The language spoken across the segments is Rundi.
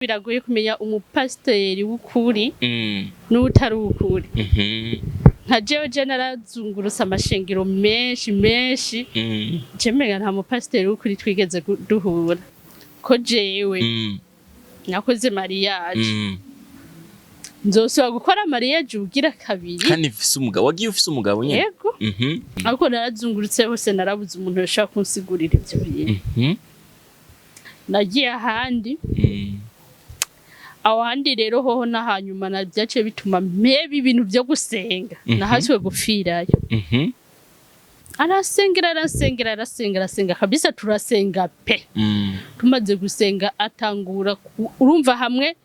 Biragoye kumenya umupasiteri w'ukuri n'utari uw'ukuri. Nka jewe, je narazungurutse amashengero menshi menshi, je menga nta mupasiteri w'ukuri twigeze duhura, ko jewe nakoze mariage, nzosubira gukora mariage ugira kabiri. Kandi ufise umugabo, wagiye ufise umugabo nyene? Yego. Ariko narazungurutse hose, narabuze umuntu yoshobora kunsigurira ivyo bintu. Nagiye ahandi, aho handi rero hoho n'ahanyuma na byaciye bituma mpeba ibintu vyo gusenga. Nahaswe gupfirayo. Arasengera, arasengera, arasenga, arasenga kabisa, turasenga pe. Tumaze gusenga atangura urumva hamwe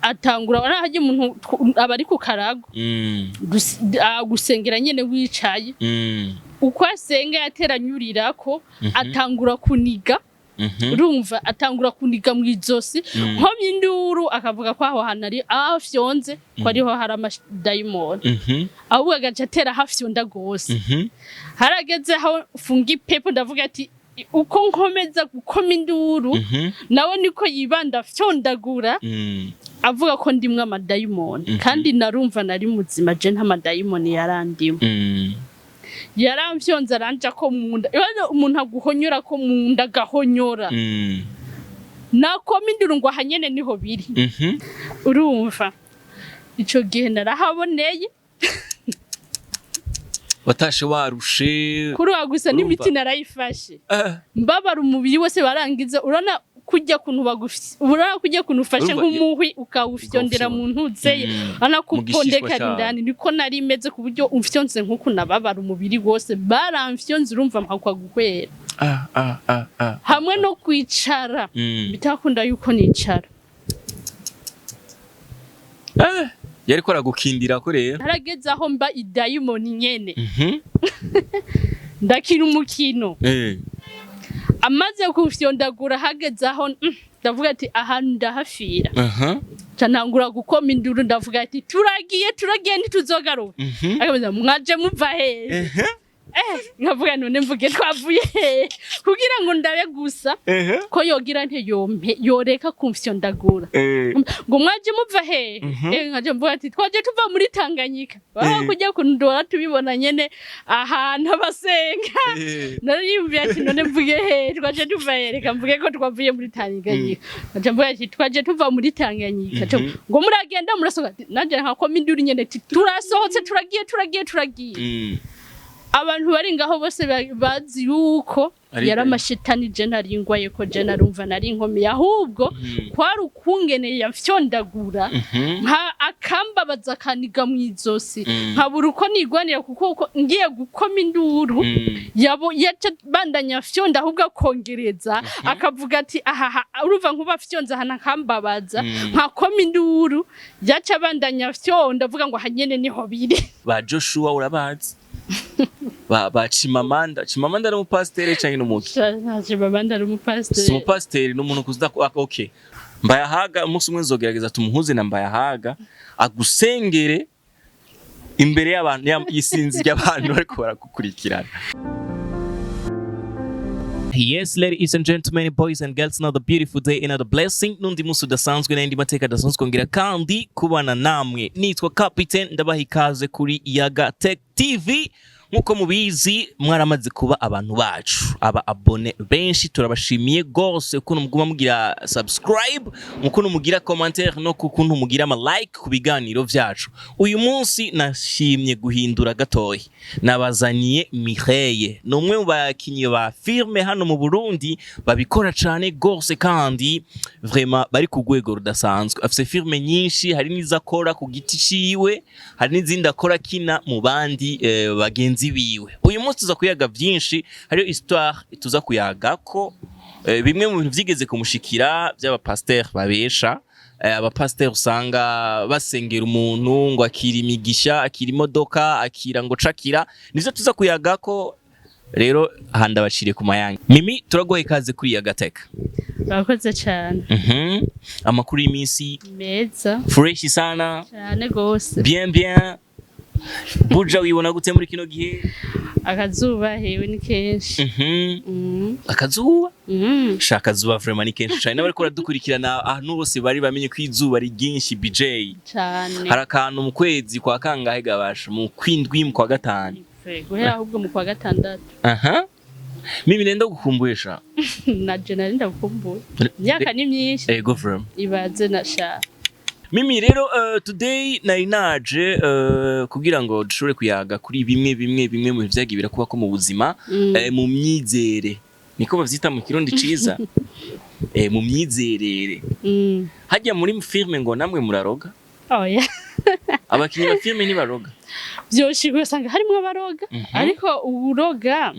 atangura arahajya umuntu aba ari ku karago, gusengera nyene wicaye. Uko asenga yateranyurirako, atangura kuniga. Urumva atangura kuniga mu izosi, nkomye induru akavuga ko aho hantu ari aho fyonze ko ariho hari amadayimoni, ahubwo agaca atera hafyonda gose. Harageze aho funga ipepo, ndavuga ati uko nkomeza gukoma induru, nawe niko yibanda fyondagura, avuga ko ndimwe amadayimoni. Kandi narumva nari muzima, je nta madayimoni yarandimo. Yaramfyonze, aranja ko munda. Ibaze umuntu aguhonyora ko munda, agahonyora, nakoma induru ngo aha nyene niho biri. Urumva ico gihe narahaboneye. Watashe warushe? Kuri wa gusa. Urumva? N'imiti narayifashe, mbabara umubiri wose. Barangiza, urabona kujya kuntu bagufise, urabona kujya kuntu ufashe Urumva nk'umuhwi ukawufyondera mu ntuzeye, urabona ko Mu gishishwa upondekana cawo. indani, niko nari meze, ku buryo umfyonze nk'uku nababara umubiri wose. Baramfyonze, urumva mpakwa guhwera. Ah, ah, ah, ah. Hamwe no kwicara, bitakunda yuko nicara. Eh, yariko aragukindira ko rero. Harageze aho mba idayimoni nyene, ndakina umukino. Amaze kufyondagura, hageze aho ndavuga ati ahantu ndahafira. Ca ntangura gukoma induru, ndavuga ati turagiye, turagiye, ntituzogaruka. Akabaza mwaje muva hehe? Eh, nkavuga none mvuge twavuye hehe kugira ngo ndabe gusa ko yogira nte yompe yoreka kumfyondagura. Ngo mwaje muva hehe? Eh, nkaje mvuga ati twaje tuva muri Tanganyika. Baba kujya kundora tubibona nyene ahantu abasenga. Nariyumviye ati none mvuge hehe, twaje tuva hehe? Reka mvuge ko twavuye muri Tanganyika. Nkaje mvuga ati twaje tuva muri Tanganyika. Ngo muragenda murasohoka? Nanje nkakoma induru nyene ati turasohotse, turagiye, turagiye, turagiye. Abantu bari ngaho bose bazi yuko Ari yari amashetani. Je nari ngwaye ko je narumva nari inkomeye, ahubwo kwari ukungene yafyondagura, nka akambabaza, akaniga mu izosi, nkabura uko nigwanira, kuko uko ngiye gukoma induru, yabo yaca bandanya fyonda, ahubwo akongereza, akavuga ati ahaha. Urumva nkuba fyonze ahantu akambabaza, nkakoma induru, yaca bandanya fyonda avuga ngo aha nyene niho biri. Ba Joshua urabazi? Ba Chimamanda. Chimamanda ari umupasiteri canke n'umuki? Chimamanda ari Si umupasiteri. Umupasiteri ni umuntu kuza. Okay, Mbayahaga umunsi umwe nzogerageza tumuhuze na Mbayahaga agusengere imbere y'abantu, isinzi ry'abantu bariko baragukurikirana. Yes, ladies and gentlemen, boys and girls, another beautiful day, another blessing. Nundi musi udasanzwe n'indi mateka adasanzwe kongera kandi kubana namwe. Nitwa Captain, ndabaha ikaze kuri Yaga Tech TV. Nkuko mubizi, mwaramaze kuba abantu bacu, aba abonnés benshi, turabashimiye gose ukuntu muguma mugira subscribe, ukuntu mugira commentaire, no kukuntu mugira ama like ku biganiro vyacu. Uyu munsi nashimye guhindura gatoyi, nabazaniye Mireille, ni umwe mu bakinyi ba filme hano mu Burundi babikora cane gose kandi vraiment bari ku rwego rudasanzwe. Afise filme nyinshi, hari n'izo akora ku giti ciwe, hari n'izindi akora akina mu bandi bagenzi biwe. Uyu munsi tuza kuyaga vyinshi, hariyo histoire tuza kuyagako, bimwe mu bintu vyigeze kumushikira vy'abapasteur babesha, abapasteur usanga basengera umuntu ngo akira imigisha, akira imodoka, akira ngo cakira. Nivyo tuza kuyagako rero handa baciriye ku mayange. Mimi, turaguha ikaze kuri Yagateka. Urakoze cyane. Amakuru y'iminsi? Meza. Fresh sana? Cyane gose. Bien bien. Buja wibona gute muri kino gihe? Akazuba hewe ni kenshi. Akazuba. Sha, akazuba vraiment ni kenshi cyane. N'abariko baradukurikirana ahantu hose bari bamenye ko izuba ari ryinshi, BJ. Cane. Hari akantu mu kwezi kwa kangahe gabasha, mu kwindwi, mu kwa gatanu? Guhera ahubwo mu kwa gatandatu. Aha, mimi nenda gukumbuye sha. Naje nari ndagukumbuye, imyaka ni myinshi. Ego vraiment. Ibaze na sha. Mimi rero, today nari naje kugira ngo dushobore kuyaga kuri bimwe bimwe bimwe mu vyagiye birakuba ko mu buzima, mu myizere, niko bavyita mu Kirundi ciza, mu myizerere. Hajya muri filme ngo namwe muraroga? Oya. Abakinyi ba filme ntibaroga? Vyoshika ugasanga harimwo abaroga, ariko uburoga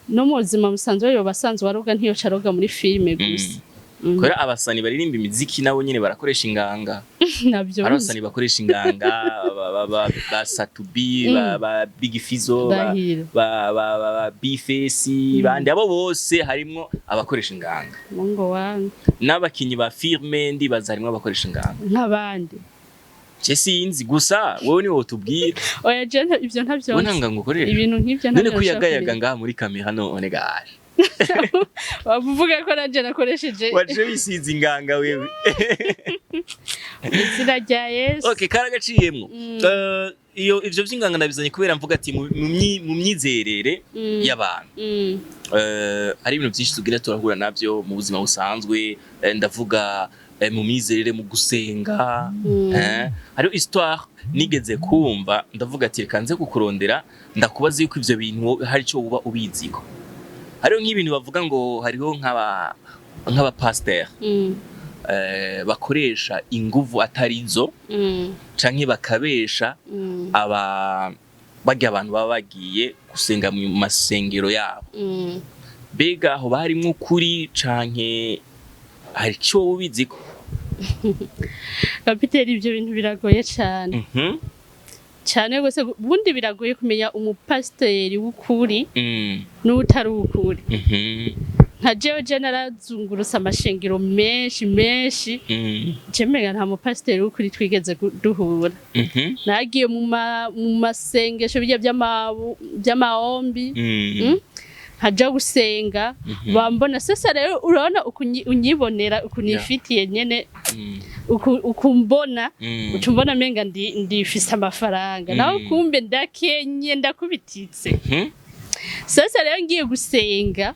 no mu buzima busanzwe, yoba asanzwe aroga, ntiyoca aroga muri filime gusa. Kubera abasani baririmba imiziki nabo nyene barakoresha inganga. Navyo. Hari abasani bakoresha inganga, ba Sat-B, ba Big Fizzo, Ndahiro. ba B-Face, bandi abo bose harimwo abakoresha inganga. Mungo wangu. N'abakinyi ba filme ndibaza harimwo abakoresha inganga. Nk'abandi? Je sinzi, gusa wowe niwe wotubwira. Oya, je ivyo ntavyo Wowe nzi. nta nganga ukoresha? Ibintu nk'ivyo None ntavyo nshobora. kuyagayaga ngaha muri kamera none gaje? Wavuga ko nanje nakoresheje. Waje wisize inganga wewe? Izina rya Yesu. Okay, karagaciyemwo. Iyo ivyo vy'inganga nabizanye kubera mvuga ati mu myizerere y'abantu, hari ibintu byinshi tugira turahura navyo mu buzima busanzwe, ndavuga mu myizerere, mu gusenga. Hariho histoire nigeze kumva, ndavuga ati reka nze kukurondera ndakubaza yuko ivyo bintu hari ico uba ubiziko. Hariho nk'ibintu bavuga ngo hariho nk'aba pasteur bakoresha inguvu atarizo canke bakabesha aba barya abantu baba bagiye gusenga mu masengero yabo. Mbega aho barimwo ukuri canke hari ico wowe ubiziko? Kapiteri, ibyo bintu biragoye cyane, cyane rwose. Ubundi biragoye kumenya umupasiteri w'ukuri n'utari uw'ukuri. Nka jewe, je narazungurutse amashengero menshi menshi, je menga nta mupasiteri w'ukuri twigeze duhura. Nagiye mu masengesho bijya by'amahombi, nkaja gusenga, bambona sasa. Rero urabona unyibonera ukuntu nifitiye nyene, ukumbona, uca umbona menga ndifise amafaranga, nawe kumbe ndakenye, ndakubititse. Sasa rero ngiye gusenga,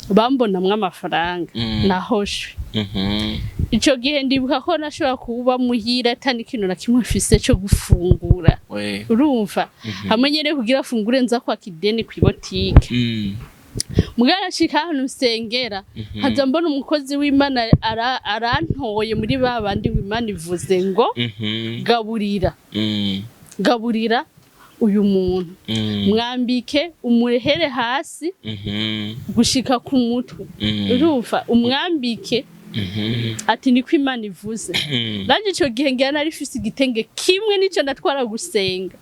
bambonamwo amafaranga, nahoshwe. Ico gihe ndibuka ko nashobora kuba muhira ata n'ikintu na kimwe mfise co gufungura. Urumva, hamwe nyene kugira afungure nza kwaka ideni kw'ibotike. Mugana ahantu nsengera, nkaza mbona umukozi w'Imana arantoye muri ba bandi ngo Imana ivuze ngo gaburira, gaburira uyu muntu, mwambike, umuhere hasi gushika ku mutwe. Urumva, umwambike, ati niko Imana ivuze. Nanjye ico gihe ngira nari mfise igitenge kimwe, nico natwara gusenga.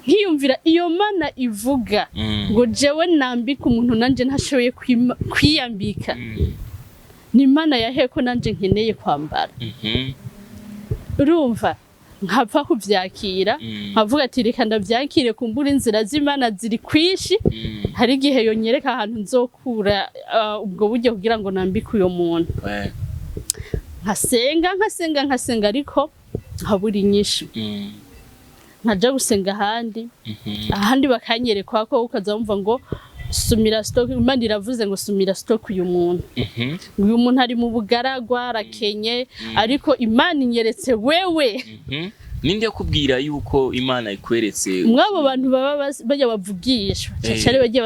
Nkiyumvira iyo Mana ivuga ngo jewe nambike umuntu nanje ntashoboye kwiyambika, ni Imana yahe ko nanje nkeneye kwambara? Urumva, nkapfa kuvyakira, nkavuga ati reka ndavyakire, kumbura inzira z'Imana ziri kwinshi, hari igihe yonyereka ahantu nzokura ubwo buryo kugira ngo nambike uyo muntu. Nkasenga, nkasenga, nkasenga, ariko nkabura inyishu. Nkaja gusenga ahandi, ahandi bakanyerekwa ko ukaza wumva ngo sumira stock, Imana iravuze ngo sumira stock uyu muntu. Uyu muntu ari mu bugaragwa, arakenye, ariko Imana inyeretse wewe. Ninde yakubwira yuko Imana ikweretse? Mwabo bantu baba bajya bavugishwa cyane, bajya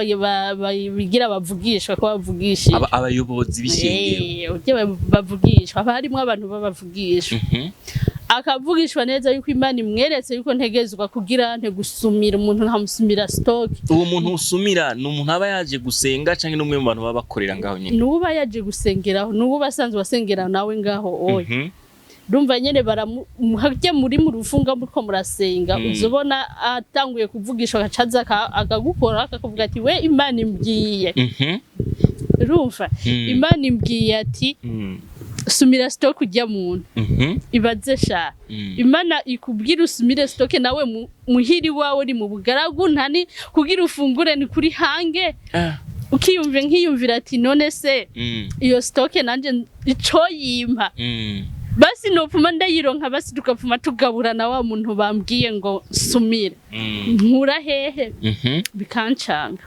bigira bavugishwa ko bavugishije. Abayobozi b'ishengero? Bajya bavugishwa, haba harimo abantu babavugishwa, akavugishwa neza yuko Imana imweretse yuko ntegezwa kugira nte gusumira umuntu, nkamusumira stock. Uwo muntu usumira ni umuntu aba yaje gusenga canke n'umwe mu bantu baba bakorera ngaho nyine? Nuba yaje gusengeraho, nuba basanzwe basengera nawe ngaho oya. Ndumva nyene baramuhajya muri mu rufunga muriko murasenga, uzobona atanguye kuvugisha, agacaza akagukora, akakuvuga ati we Imana imbwiye, urumva, Imana imbwiye ati Sumira stock ujya muntu. Ibaze sha, Imana ikubwira usumire stock, nawe muhiri wawe uri mu bugaragu, ntani kugira ufungure ni kuri hange. Ukiyumva nkiyumvira ati: "None se iyo stock nanje ico yimpa, basi nopfuma ndayironka, basi tukapfuma tugaburana wa muntu bambwiye ngo sumire, nkura hehe?" Bikancanga.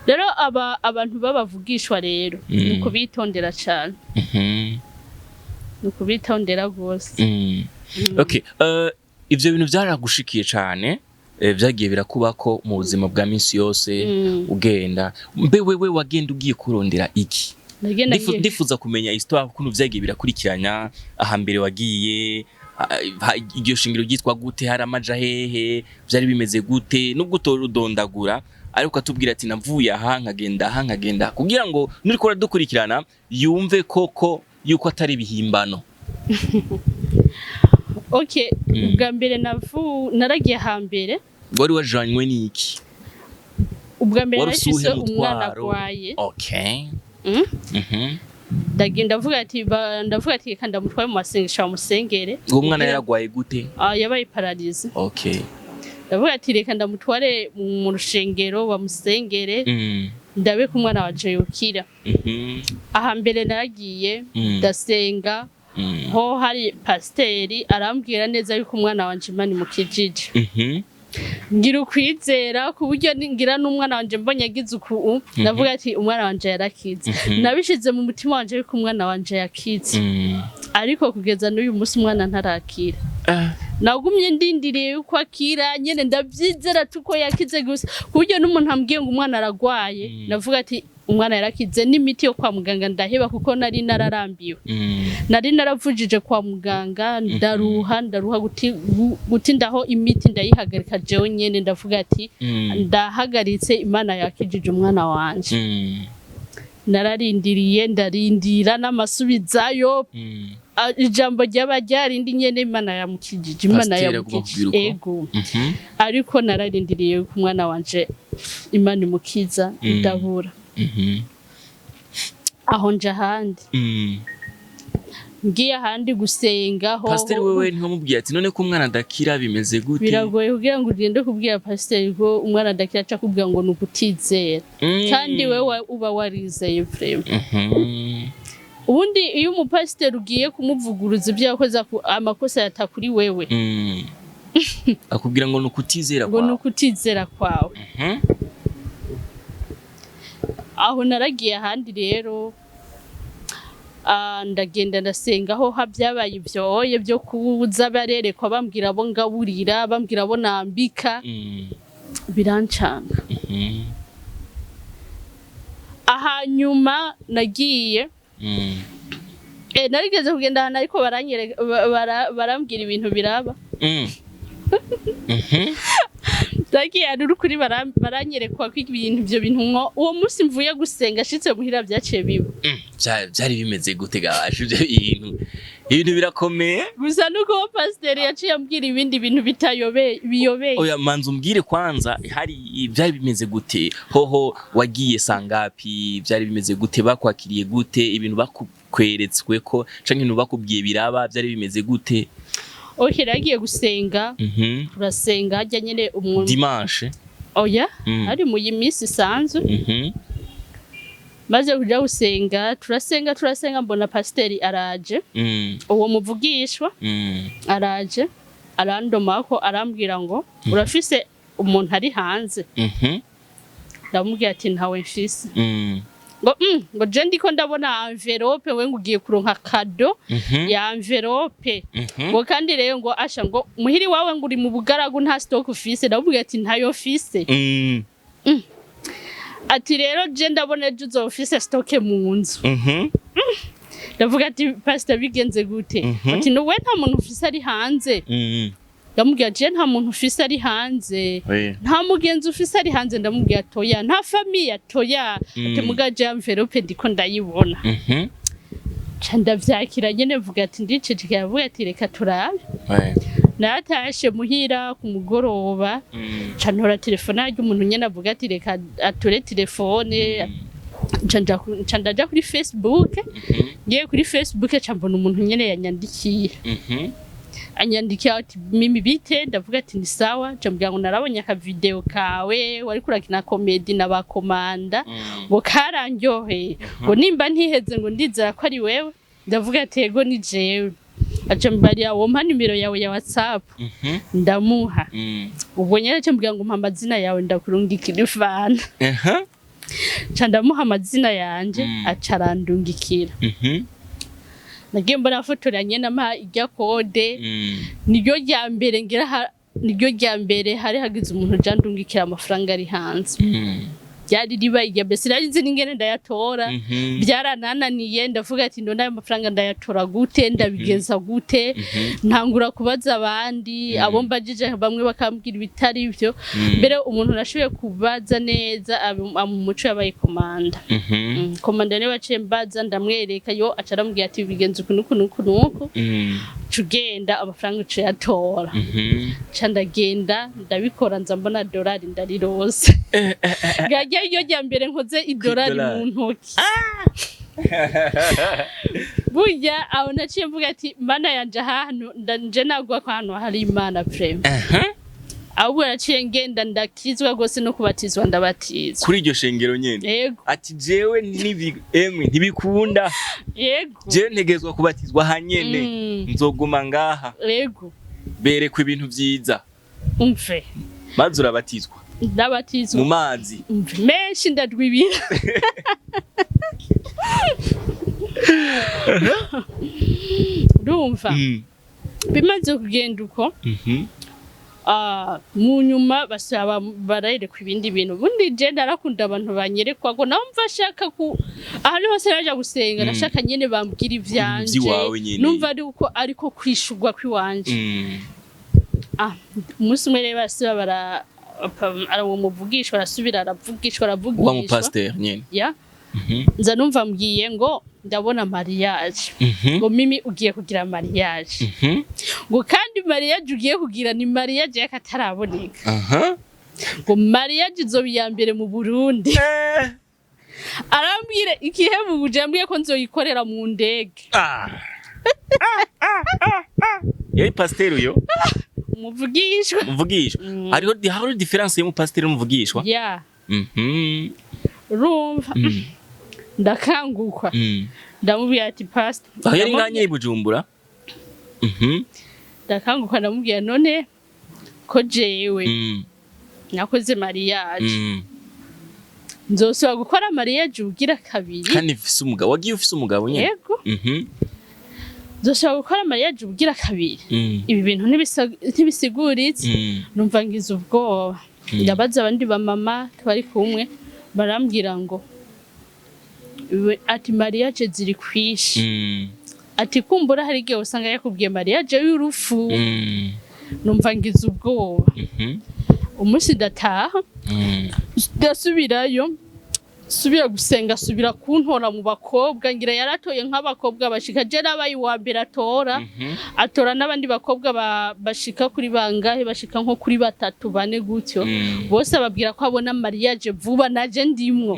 Rero aba abantu babavugishwa rero, ni ukubitondera cane, ni ukubitondera rwose. Okay, ivyo bintu vyaragushikiye cane, vyagiye birakubako mu buzima bwa minsi yose. Ugenda mbe wewe wagenda ugiye kurondera iki? Nagenda Ndifuza kumenya histoire ukuntu vyagiye birakurikiranya. Ahambere wagiye, iryo shingiro ryitwa gute? Hari amaja hehe? Vyari bimeze gute? Nubwo utorudondagura, ariko ukatubwira ati: "Navuye aha, nkagenda aha, nkagenda aha," kugira ngo nuriko uradukurikirana yumve koko yuko atari ibihimbano. Okay, ubwa mbere naragiye hambere. Wari wajanywe n'iki? Ubwa mbere Wari narifise usuhe umwana mutwaro? agwaye. Ndagenda ndavuga ati ndavuga ati: "Reka ndamutware mu masengesho bamusengere." Uwo mwana yaragwaye gute? Ah, yabaye paralysé. Ndavuga ati: "Reka ndamutware mu rushengero bamusengere, ndabe ko umwana wanje yokira." Aha mbere naragiye, ndasenga, ho hari pasiteri arambwira neza yuko umwana wanje Imana imukijije. Ngira ukwizera ku buryo ngira n'umwana wanje mbonye agize uku, ndavuga ati: "Umwana wanje yarakize." Nabishize mu mutima wanje yuko umwana wanje yakize, ariko kugeza n'uyu munsi umwana ntarakira. Nagumye ndindiriye yuko akira nyene, ndavyizera tuko yakize gusa, ku buryo n'umuntu ambwiye ngo umwana aragwaye, ndavuga ati: "Umwana yarakize." N'imiti yo kwa muganga ndaheba, kuko nari nararambiwe. Nari naravujije kwa muganga, ndaruha, ndaruha gutindaho imiti, ndayihagarika jewe nyene. Ndavuga ati: "Ndahagaritse, Imana yakijije umwana wanje." Nararindiriye, ndarindira n'amasubizayo. Ijambo ryaba ryarindi nyene: "Imana yamukijije, Imana Pasiteri aguma yamukijije." akubwira uko? Ego. Ariko nararindiriye ko umwana wanje Imana imukiza, ndabura. Aho nja ahandi. Ngiye ahandi gusenga ho Pasiteri wewe ntiwamubwiye ati: "None ko umwana adakira, bimeze gute?" Biragoye kugira ngo ugende kubwira pasiteri ko umwana adakira, aca akubwira ngo ni ukutizera, kandi wewe uba warizeye vraiment. Ubundi iyo umupasiteri ugiye kumuvuguruza ibyo yakoze, amakosa yata kuri wewe. Akubwira ngo ni ukutizera ngo ni kwawe. Ukutizera kwawe. Aho naragiye ahandi rero, ndagenda ndasenga, aho byabaye ibyoye byo kuza barerekwa, bambwira abo ngaburira, bambwira abo nambika. Birancanga. Ahanyuma nagiye, narigeze kugenda ahantu, ariko baranyereka, barambwira ibintu biraba. Nagiye ahantu uri kuri baranyerekwa ko ibintu, ibyo bintu nko uwo munsi mvuye gusenga, ashitse muhira byaciye biba. Vyari bimeze gute gabasha ivyo bintu? Ibintu birakomeye. Gusa nuko uwo pasiteri yaciye ambwira ibindi bintu bitayobeye, biyobeye. Oya, manza umbwire kwanza, hari byari bimeze gute hoho? Wagiye sangapi? Byari bimeze gute? Bakwakiriye gute? Ibintu bakweretswe ko canke ibintu bakubwiye biraba, byari bimeze gute? Okay, nagiye gusenga. Turasenga hajya nyene umuntu. Dimanche? Oya, hari mu iyi minsi isanzwe. Maze kuja gusenga, turasenga, turasenga, mbona pasiteri araje, uwo muvugishwa. Araje arandomako, arambwira ngo: "Urafise umuntu ari hanze?" Ndamubwira ati: "Ntawe mfise." Ngo ngo je ndiko ndabona enveloppe, we ngo ugiye kuronka cadeau ya enveloppe. Ngo kandi rero ngo asha, ngo muhiri wawe ngo uri mu bugaragu, nta stock ufise. Ndamubwira ati: "Ntayo mfise." Ati: "Rero je ndabona ejo uzoba ufise stock mu nzu." Ndavuga ati: "Pastor, bigenze gute?" Ati: "Nuwe nta muntu ufise ari hanze?" Ndamubwira: "Je nta muntu ufise ari hanze." "Nta mugenzi ufise ari hanze?" Ndamubwira: "Toya." "Nta famille?" "Toya." Ati: "Muga je enveloppe ndiko ndayibona." Ca ndavyakira nyene, mvuga ati ndicecekera, avuga ati: "Reka turabe." Natashe muhira ku mugoroba, ca ntora telefone, harya umuntu nyene avuga ati: "Reka atore telefone." Nca ndaja kuri Facebook. Ngiye kuri Facebook, nca mbona umuntu nyene yanyandikiye. Anyandikiye ati: "Mimi, bite?" Ndavuga ati: "Ni sawa." Nca mbwira ngo: "Narabonye aka video kawe wariko urakina comédie na ba komanda," ngo: "Karandyoheye," ngo: "Nimba ntiheze," ngo: "Ndizera ko ari wewe." Ndavuga ati: "Ego, ni jewe." Aca mbarira: "Wompa nimero yawe ya WhatsApp?" Ndamuha. Ubwo nyene aca mbwira ngo: "Mpa amazina yawe ndakurungikira ifana." Nca ndamuha amazina yanje. Aca arandungikira. Nagiye mbona afotoranye nampa irya code. Niryo rya mbere ngira niryo rya mbere hari hagize umuntu uja ndungikira amafaranga ari hanze. Ryari ribaye irya mbere. Sinari nzi n'ingene ndayatora. Byaranananiye. Ndavuga ati: "None ayo mafaranga ndayatora gute? Ndabigenza gute?" Ntangura kubaza abandi. Abo mbajije bamwe bakambwira ibitari byo. Mbere umuntu nashoboye kubaza neza mu muco yabaye komanda. Komanda niwe waciye mbaza, ndamwereka yo, aca arambwira ati: "Bigenza uku nuku nuku nuku, ca ugenda amafaranga uca uyatora." Ca ndagenda ndabikora, nza mbona dorari ndarirose. Ngajya iyo rya mbere nkoze idorari Kw'idolari. mu ntoki. Burya aho naciye mvuga ati: "Mana yanje, ahantu nje nagwa ko ahantu hari Imana vraiment." Ahubwo naciye ngenda ndakizwa rwose, no kubatizwa ndabatizwa. Kuri iryo shengero nyene? Yego. Ati: "Jewe nibi emwe ntibikunda." Yego. "Jewe ntegezwa kubatizwa hanyene." "Nzoguma ngaha." Yego. Berekwa ibintu vyiza. Umve. Maze urabatizwa mu Ndabatizwa. mazi. Umve, menshi ndadwibira. Urumva, bimaze kugenda uko, mu nyuma basaba barayerekwa ibindi bintu. Ubundi je narakunda abantu banyerekwa, ngo nawe mva ashaka ku ahantu hose naja gusenga, nashaka nyene bambwira ivyanje. Ivy'iwawe nyene. Numva ari uko ariko kwishurwa kw'iwanje. Umunsi umwe rero barasubira bara uwo muvugishwa arasubira aravugishwa, Wa aravugishwa. mupasiteri nyene? Ya. Nza numva mbwiye ngo ndabona mariage, ngo: "Mimi, ugiye kugira mariage," ngo: "Kandi mariage ugiye kugira ni mariage y'akataraboneka," ngo: "Mariage izoba iya mbere mu Burundi." Arambwira ikihebuje, yambwiye ko nzoyikorera mu ndege. Ah. Yari pasiteri uyo? Umuvugishwa. Umuvugishwa. Hariho différence y'umupasiteri n'umuvugishwa. Ya. Urumva, ndakangukwa. Ndamubwira ati: "Pastor." Aho yari nganye i Bujumbura. Ndakanguka, ndamubwira: "None ko jewe nakoze mariage, nzosubira gukora mariage ugira kabiri?" Kandi ufise umugabo, wagiye ufise umugabo nyene? Yego. "Nzosubira gukora mariage ugira kabiri? Ibi bintu ntibisiguritse." Numva ngize ubwoba. Ndabaza abandi bamama twari kumwe, barambwira ngo ati: "Mariage ziri kwishi," ati: "Kumbura hari igihe usanga yakubwiye mariage y'urufu." Numva ngize ubwoba. Umunsi ndataha, ndasubirayo, subira gusenga, subira kuntora mu bakobwa. Ngira yaratoye nk'abakobwa bashika, je nabaye uwa mbere atora. Atora n'abandi bakobwa bashika kuri bangahe, bashika nko kuri batatu, bane gutyo. Bose ababwira ko abona mariage vuba, naje ndimwo.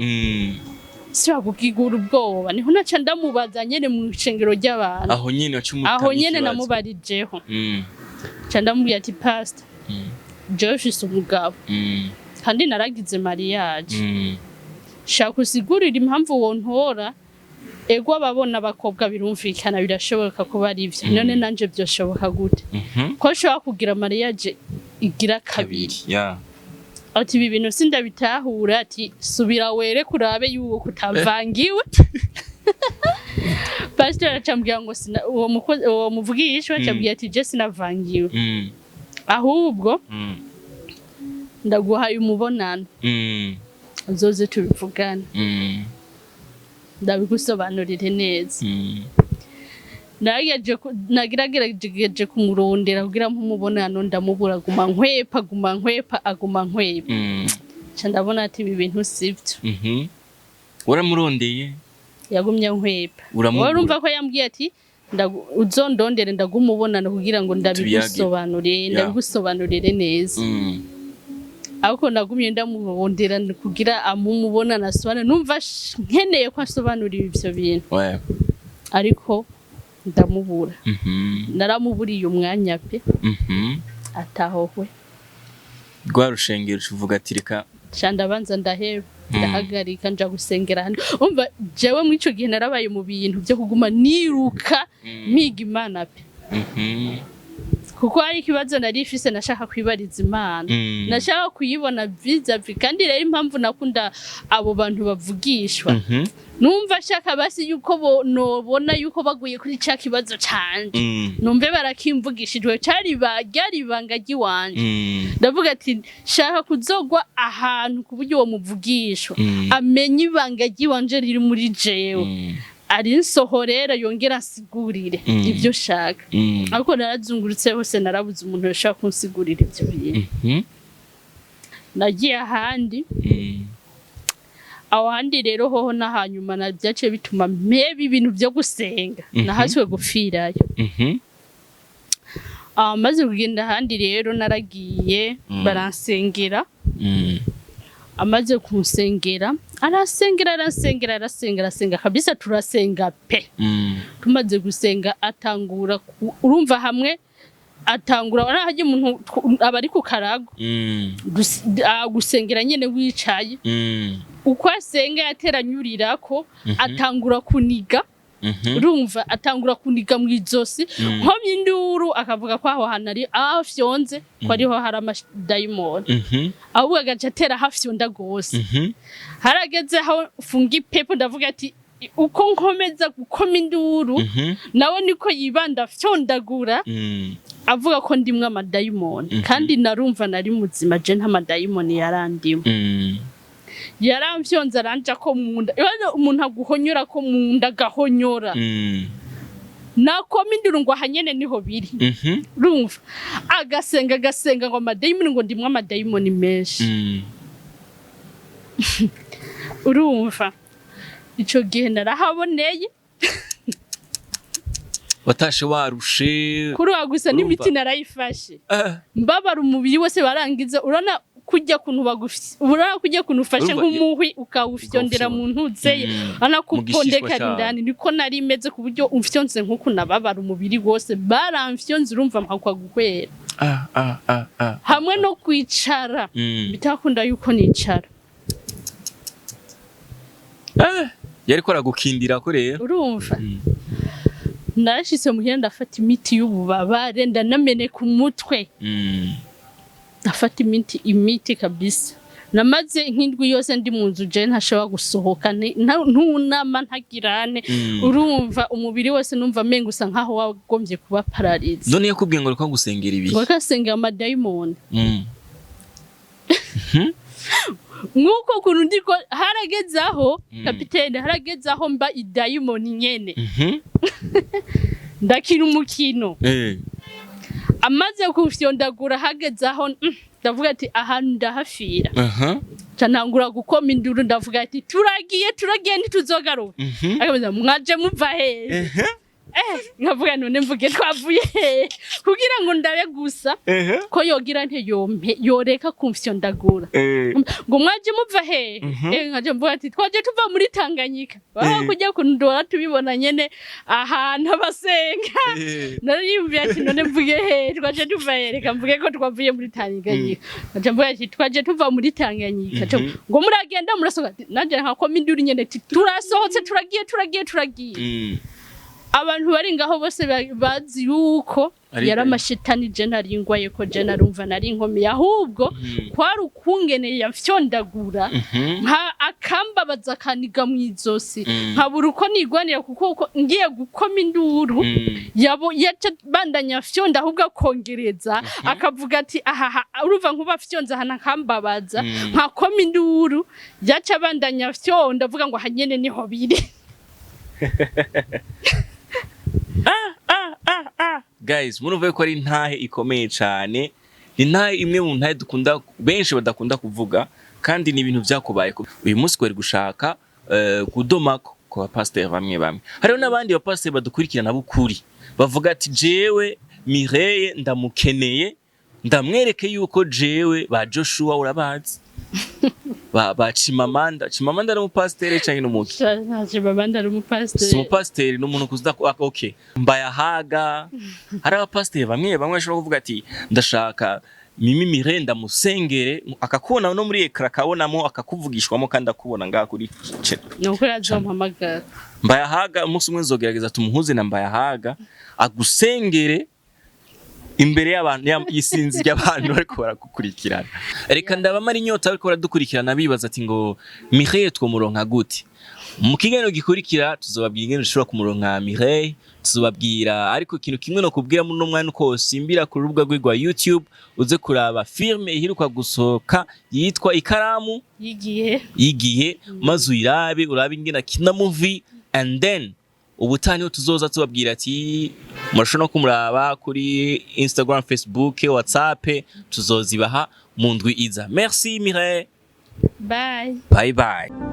Siba kukigura ubwoba, niho naca ndamubaza nyene mu ishengero ry'abantu. Aho nyene waca umutama Aho nyene. ikibazo. Namubarijeho, ca ndamubwira ati: "Pastor, jewe mfise umugabo, kandi naragize mariage. Shaka usigurire impamvu wontora. Ego, ababona abakobwa birumvikana, birashoboka kuba ari ivyo. None nanje vyoshoboka gute ko nshobora kugira mariage igira kabiri?" Ya. Ati: "Ibi bintu sindabitahura." Ati: "Subira were kurabe yuko utavangiwe." Pastor aracambwira ngo uwo mukozi, uwo muvugishwa, acambwira ati: "Je sinavangiwe, ahubwo ndaguhaye umubonano, uzoze tubivugane, ndabigusobanurire neza." Nagerageje kumurondera kugira nk'umubonano, ndamubura. Aguma nkwepa, aguma nkwepa, aguma nkwepa. Nca ndabona ati ibi bintu sivyo. Waramurondeye? Yagumye nkwepa. Uramubura. Urumva ko yambwiye ati: "Uzondondere ndaguha umubonano kugira ngo ndabigusobanurire, ndabigusobanurire neza." Ariko nagumye ndamurondera kugira amumubona nasobanure, numva nkeneye ko asobanurira ivyo bintu, ariko ndamubura. Naramuburiye umwanya pe. Atahohwe. Rwa rushengero uvuga ati reka. Ca ndabanza ndaheba, ndahagarika, nja gusengera hano. Umva, jewe muri ico gihe narabaye mu bintu vyo kuguma niruka mpiga Imana pe, kuko hari ikibazo nari ifise nashaka kwibariza Imana, nashaka kuyibona vis-à-vis. Kandi rero impamvu nakunda abo bantu bavugishwa, numva ashaka basi yuko bo nobona yuko baguye kuri ca kibazo canje, numve barakimvugishijwe, cari ryari ibanga ry'iwanje. Ndavuga ati shaka kuzogwa ahantu ku buryo uwo muvugishwa amenye ibanga ry'iwanje riri muri jewe, arinsohorera, yongera ansigurire ibyo shaka. Ariko narazungurutse hose, narabuze umuntu yoshobora kunsigurira ibyo bintu. Nagiye ahandi. Aho handi rero hoho n'ahanyuma na byaciye bituma mpeba ibintu byo gusenga. Nahaswe gupfirayo. Ah, maze kugenda ahandi rero naragiye, baransengera. Amaze kunsengera, arasengera, arasengera, arasengera, arasenga kabisa, turasenga pe. Tumaze gusenga atangura urumva hamwe atangura arahajya umuntu aba ari ku karago, gusengera nyene wicaye. Uko asenga yateranyurirako, atangura kuniga. Urumva atangura kuniga mu izosi, nkomye induru, akavuga ko aho hantu ari aho fyonze ko ariho hari amadayimoni, ahubwo agaca atera hafyonda gose. Harageze aho funga ipepo, ndavuga ati uko nkomeza gukoma induru, nawe niko yibanda fyondagura, avuga ko ndimwe amadayimoni. Kandi narumva nari muzima, je nta madayimoni yarandimo. Yaramfyonze, aranja ko munda. Ibaze umuntu aguhonyora ko munda, agahonyora, nakoma induru ngo aha nyene niho biri. Urumva agasenga, agasenga ngo amadayimoni, ngo ndimwe amadayimoni menshi. Urumva ico gihe narahaboneye. Watashe warushe. Kuri wa gusa. Urumva? N'imiti narayifashe, mbabara umubiri wose. Barangiza, urabona kujya kuntu bagufye, urabona kujya kuntu ufashe Urumva- nk'umuhwi ukawufyondera mu ntuzeye, urabona ko Mu gishishwa upondeka cawo. indani, niko nari meze, ku buryo umfyonze nk'uku nababara umubiri wose. Baramfyonze, urumva mpakwa guhwera. Ah, ah, ah, ah. Hamwe no kwicara, bitakunda yuko nicara. Yariko aragukindira ko rero. Urumva narashitse muhira, ndafata imiti y'ububabare, ndanameneka umutwe. Ndafata imiti kabisa. Namaze nk'indwi yose ndi mu nzu, je ntashobora gusohoka, ntunama, ntagirane. Urumva umubiri wose numva amenga usa nkaho wagombye kuba paralysé. None yakubwiye ngo reka gusengera ibihe? Ngo kasengera amadayimoni. Nk'uko kuntu ndiko harageze aho, kapitene, harageze aho mba idayimoni nyene. Ndakina umukino. Amaze kufyondagura, hageze aho ndavuga ati ahantu ndahafira. Ca ntangura gukoma induru, ndavuga ati turagiye, turagiye, ntituzogaruka. Akabaza mwaje muva hehe? Nkavuga none mvuge twavuye hehe, kugira ngo ndabe gusa ko yogira nte yompe yoreka kumfyondagura. Ngo mwaje muva hehe? Nkaje mvuga ati twaje tuva muri Tanganyika. Baba kujya kundora tubibona nyene ahantu abasenga. Nariyumviye ati none mvuge hehe, twaje tuva hehe? Reka mvuge ko twavuye muri Tanganyika. Nkaje mvuga ati twaje tuva muri Tanganyika. Ngo muragenda murasohoka? Nanje nkakoma induru nyene ati turasohotse, turagiye, turagiye, turagiye. Abantu bari ngaho bose bazi yuko Ari yari amashetani, je nari ngwaye, ko je narumva nari nkomeye, ahubwo kwari ukungene yafyondagura, nka akambabaza, akaniga mu izosi, nkabura uko nigwanira, kuko uko ngiye gukoma induru, yabo yaca bandanya afyonda, ahubwo akongereza, akavuga ati ahaha. Urumva nkuba afyonze ahantu akambabaza, nkakoma induru, yaca bandanya afyonda avuga ngo aha nyene niho biri. Guys, murumva ko ari intahe ikomeye cyane, ni intahe imwe mu ntahe dukunda, benshi badakunda kuvuga, kandi ni ibintu byakubaye uyu munsi kwari gushaka kudomako ku bapasiteri bamwe bamwe. Hariho n'abandi bapasiteri badukurikirana b'ukuri bavuga ati jewe Mireille ndamukeneye. Ndamwereke yuko jewe ba Joshua urabazi, ba Chimamanda. Chimamanda ari umupasiteri canke n'umuki? Chimamanda ari Si umupasiteri. Umupasiteri ni umuntu kuza. Okay, Mbayahaga. Hari abapasiteri bamwe bamwe bashobora kuvuga ati: "Ndashaka Mimi Mireille ndamusengere," akakubona no muri écran, akabonamo, akakuvugishwamo kandi akubona ngaha kuri Ni ukuri azompamagara. Mbayahaga, umunsi umwe nzogerageza tumuhuze na Mbayahaga agusengere imbere y'abantu, isinzi ry'abantu bariko baragukurikirana. Reka ndabamara inyota bariko baradukurikirana bibaza ati: "Ngo Mireille twomuronka gute?" Mu kiganiro gikurikira tuzobabwira ingene dushobora kumuronka Mireille, tuzobabwira. Ariko ikintu kimwe no kubwira muri uno mwanya uko wosimbira ku rubuga rwe rwa YouTube uze kuraba filme iheruka gusohoka yitwa Ikaramu Yigihe. Y'igihe, maze uyirabe, urabe ingene akina movie, and then ubutaha niho tuzoza tubabwira ati murashobora no kumuraba kuri Instagram, Facebook, WhatsApp, tuzozibaha mu ndwi iza. Merci Mireille. Bye. Bye bye.